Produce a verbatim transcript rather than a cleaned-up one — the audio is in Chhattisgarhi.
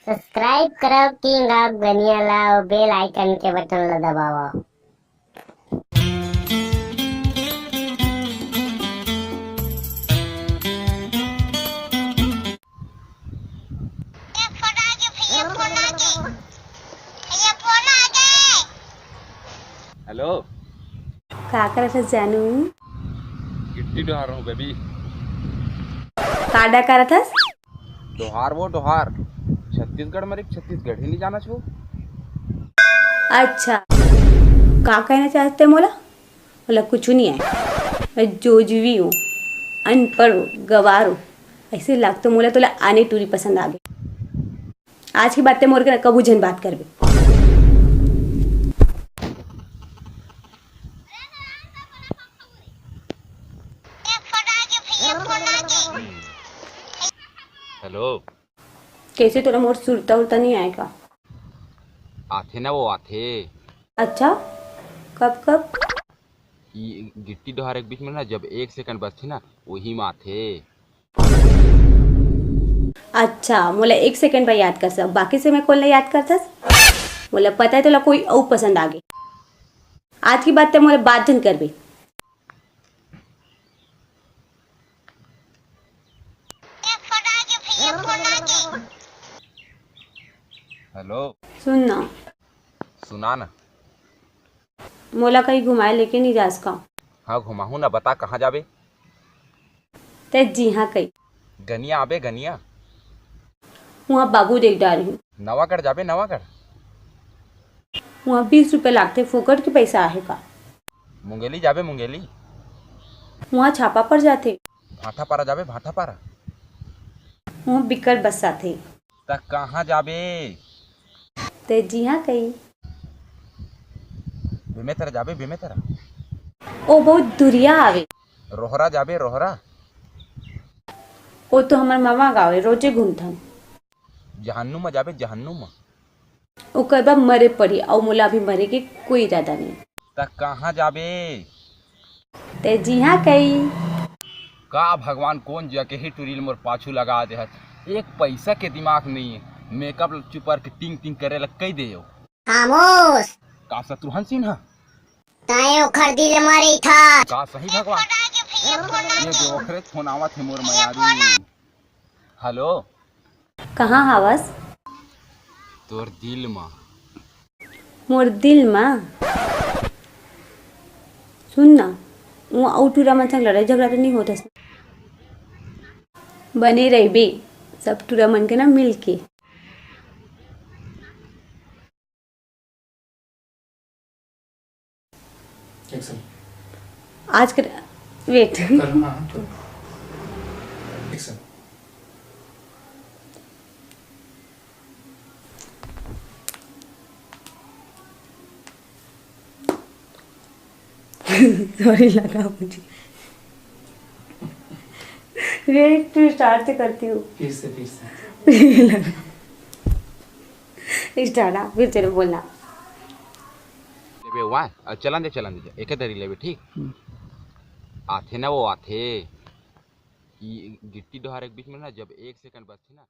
Subscribe करव King of गनिया ला अउ bell icon के button ला दबावव। Hello। का करत हस जानू? गिट्टी डोहार हूँ baby। का डा करत हस? डोहार वो डोहार। छत्तीसगढ़ में रही, छत्तीसगढ़ी नहीं जाना छो। अच्छा, का कहना चाहते मोला? बोला कुछ नहीं है, मैं जोजवी हूँ, अनपढ़ हूँ, गवार हूँ। ऐसे लागतो मोला तोला आने टूरी पसंद आ गए। आज के बाद ते मोर के ना कभू झन बात करबे। Hello। कैसे तोरा मोर सुरता उरता नहीं आए का? आथे ना वो आथे। अच्छा, कब कब? ई गिट्टी डोहार के बीच में ना जब एक second बचथे ना, वही में आथे। अच्छा, मोला एक second बर याद कर सक, बाकी समय कोन ला याद करथस? मोला पता है तोला कोई अउ पसंद आगे। आज के बाद ते मोला बात झन करबे। Hello। सुन ना। सुना ना। मोला कहीं घुमाए लेके नहीं जास का? हाँ, घुमाहूँ ना, बता कहाँ जाबे? ते जी हाँ कही। गनिया आबे, गनिया। वहाँ बाबू देख डारे हूँ। नवागढ़ जाबे, नवागढ़। वहाँ बीस रुपये लागथे, फोकट के पैसा आहे का? मुंगेली जाबे, मुंगेली। वहाँ छापा पर जाथे। भाटापारा जाबे, भाटापारा। वहाँ बिकट बस आथे। त कहाँ जाबे? ते जी हाँ कही। बेमेतरा जाबे, बेमेतरा। ओ बहुत दुरिया आवे। रोहरा जाबे, रोहरा। ओ तो हमर मामा गाँव है, रोजे घूमथन। जहन्नुम जाबे, जहन्नुम। ओकर बाद मरे पड़ी, अउ मोला अभी मरे के कोई इरादा नहीं। त कहाँ जाबे? ते जी हाँ कही। का भगवान, कोन जगह ही टुरी ल मोर पाछू लगा देहत। एक पैसा के दिमाग नहीं है। Makeup ल चुपर के टिंग टिंग करे ल कही दे। खामोश। का शत्रुघ्न सिन्हा? ताए ओखर दिल मरी था। का सही भगवान? ये जो ओखरे फोन आवत है मोर मयारी। Hello। कहाँ हावस? तोर दिल मा। मोर दिल मा? सुन ना, वो अउ टूरा मन संग लड़ाई झगड़ा तो नहीं होत हस? बने रहिबे सब टूरा मन के ना मिल के। Action। आज कर, wait। करना है तो। Action। Sorry लगा मुझे। Wait, फिर start से करती हूँ। फिर से, फिर से। Start, हाँ, फिर तेरे बोलना। लेबे वा, अ, चलन दे, चलन दे, एके दरी लेबे, ठीक? हम्म। आथे ना वो आथे। ई गिट्टी डोहार के बीच में ना, जब एक second बचथे ना,